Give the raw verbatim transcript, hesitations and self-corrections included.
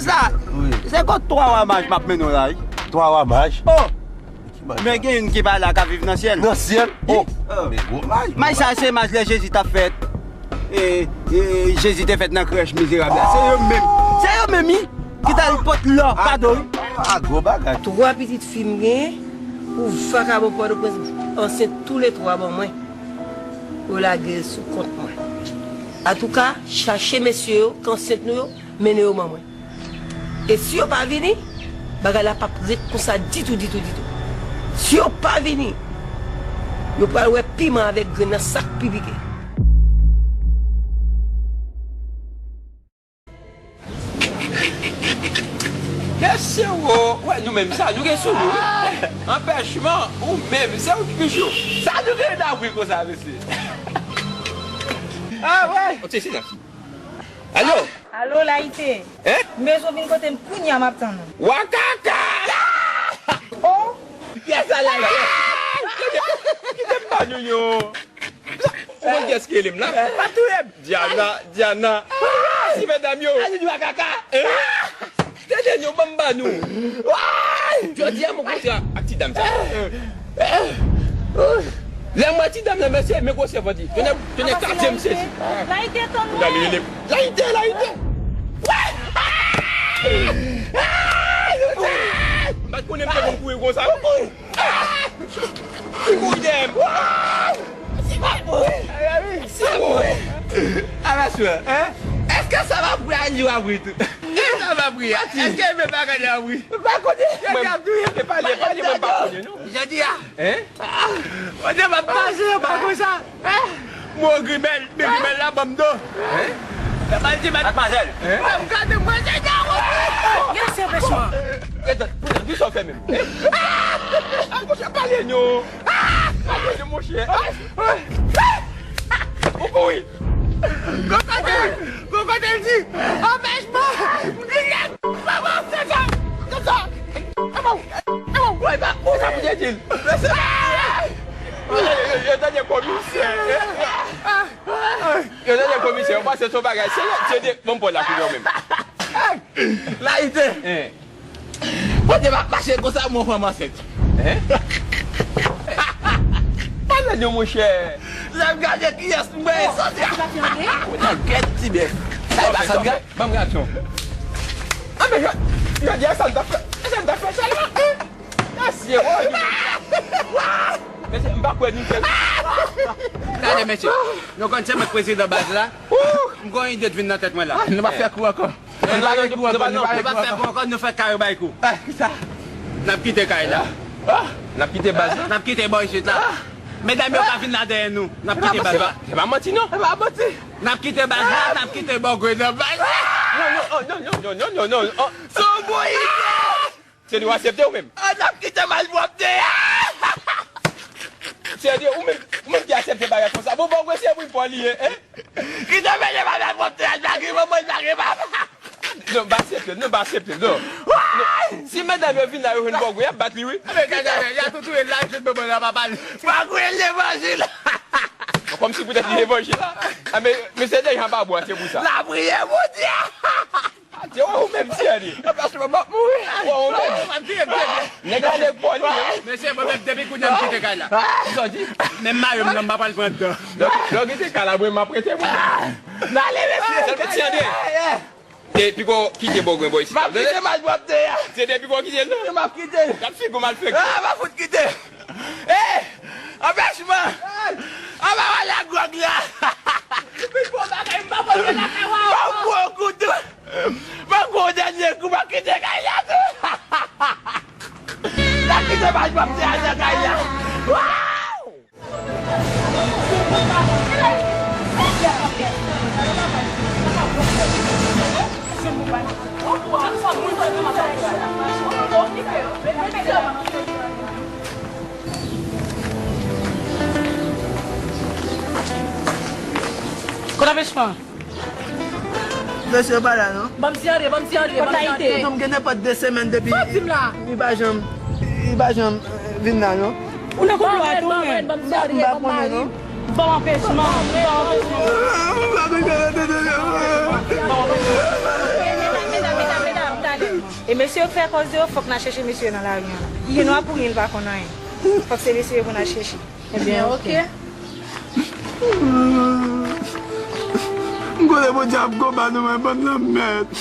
Sa, wi. Se kot twa wa maj m ap mennen w la, wi. Twa wa maj? Oh! Ki maj? Men gen youn ki pa la, k ap viv nan syèl. Nan syèl? Oh! Oh. Men gwo maj. Maj sa, se maj lè Jezi t ap fèt. E, e, Jezi te fèt nan krèch mizerab la. Se yo menm. Se yo menm, wi, ki t al pot lò, kado, wi. Ah, gwo bagay. Twa pitit fi m genyen, pou vakabon Pòtoprens ansent toulètwa ban mwen. Yo lage l sou kont mwen. Antouka, chache mesye yo k ansent nou yo, mennen yo ban mwen. E si yo pa vini, bagay la p ap ret konsa ditou, ditou, ditou. Si yo pa vini, yo pral wè piman avèk grenn nan, sa k pi pike. Mesye wo, wè nou menm sa, nou gen sou nou, wi. Anpèchman, ou menm, se ou ki pi cho. Sa nou gen nan wi konsa, mesye. Ah, wè. Ok, se la fi. Alo? Alo, Layite. Hein? M bezwen vin kote m kounye a, m ap tann ou. Wakaka! Oh! Kiyès sa, Layite? Kite m ba nou yo. Ou konn kiyès ki rele m la? Pa touye m. Diana, Diana. Si medam yo. Alin wakaka. Hein? Tande nou, ban m ba nou. Jodi a, mwen kontre ak ti dam sa. Lè m wè ti dam nan, mesye, men gwosè vant li. Tonnè, tonnè, katye m sezi. Layite, tann mwen. Layite, Layite. M pa t konnen m te konn kouri konsa. Ou kouri dèyè m. Si m ap mouri. Si m ap mouri. Ala sou, hein? Èske sa va pri a li w ap ri tou? Èske sa va pri a? Èske men bagay la ap ri? M pa konnen. Mwen, pale, pale, mwen pa konnen, non. Jodi a. Hein? Kote m ap pase, yo pa konsa. Mwen grimèl, men grimèl la ban m do. Hein? Madmwazèl. Hein? Mwen gade mwen se dawo. Gen se anpèchman. Rete, pou ki sa w fè menm? Hein? Ah, monchè, pale non. Pale non, monchè. Ou kouri. Gon kote, gon kote l di, anpèchman. Li gen maman, se sa. Se sa. E bon, e bon, woy, ba, ou sa pou te di l. Yo, yo, yo, yo tande komisè. Yo tande komisè, yo panse se yon bagay serye, se de bon pòl la pou yo menm. Layite. Hein. Kote m ap mache konsa, mwen fanm ansent. Hein? Pale non, monchè. Lè m gade kiyès m genyen soti a. Ou nan gèt ti bèf. Sa e pa Sandra? Ban m reaksyon. Ah, men jodi a sa n t ap fè, sa n t ap fè, sa la, hein? Mesye, oh, mesye, m pa kwè nou fè. Gade, mesye, nou konn se mwen k prezidan baz la. M gon ide t vin nan tèt mwen la. Nou pa fè kou ankò. Nou pa fè kou ankò, nou pa fè kou ankò, nou fè kare bay kou. N ap kite kay la. N ap kite baz la. N ap kite bò isit la. Medam yo ka vin la dèyè nou. N ap kite baz la. Se pa manti, non. Se pa manti. N ap kite baz la, n ap kite bò grenn nan baz la. Non, non, oh, non, non, non, non, non, non, oh. Se yon bon ide. Se nou aksepte ou menm? Ah, n ap kite malpwòpte a. Se di ou menm, ou menm ki aksepte bagay konsa. Bon, bon, se wi, Pòl li ye, hein? Kite mele pa malpwòpte a, l pa gen manman, l pa gen papa. Non, pa aksepte, non, pa aksepte, non. Non. Si medam yo vin la, yo jwenn bògwe, y ap bat li, wi. Men gade, y a tou touye la, jwenn bògwe la, papa li. Bògwe levanjil. Kòmsi poutèt li levanjil. Ah, men, men se deja anba bwa, se pou sa. Lapriyè, Bondye. Atye, ou menm, Thierry. Anplas mwen, m ap mouri. Ou menm. Nèg la nèg Pòl li ye. Mesye, mwen menm, depi kounye a m kite kay la. Sa w di? Menm mayo m nan, m pa pral pran anndan. Donk, donk, kite kay la, mwen, m ap rete, mwen. N ale, mesye. Sèlman ti André. E piko kite bò grenn bò isit. M ap kite malpwòpte a. Se depi piko kite l, non? M ap kite l. Gad figi w malfektè. Ah, m ap fout kite l. Eh! Anpèchman! An pa wè lagwòg la! Pi gwo bagay, m pa konn lakay w a. Ban m gwo kou tou! Ban m gwo dènye kou, m ap kite kay la tou! M ap kite baz, m ap deraje kay la! Waw! Kote anpèchman? Mesye pa la, non. Ban m siyale, ban m siyale, ban m siyale. Non, m gen nenpòt de semèn depi. Sa w di m la? Li pa janm, li pa janm, eh, vin la, non. Ou nan konplo a tou, men. Ban m siyale, ban m mari. Ban m anpèchman, ban m anpèchman. Ah, m pa konn sa nan tèt mwen. Medam, medam, medam, medam. E mesye yo k fè kòz de yo, fòk n al chèche mesye yo nan lari an. Li gen dwa pou li, li pa konn anyen. Fòk se mesye yo pou n al chèche. Ebyen, oke. M konnen Bondye ap konba nou, men bann lanmèd.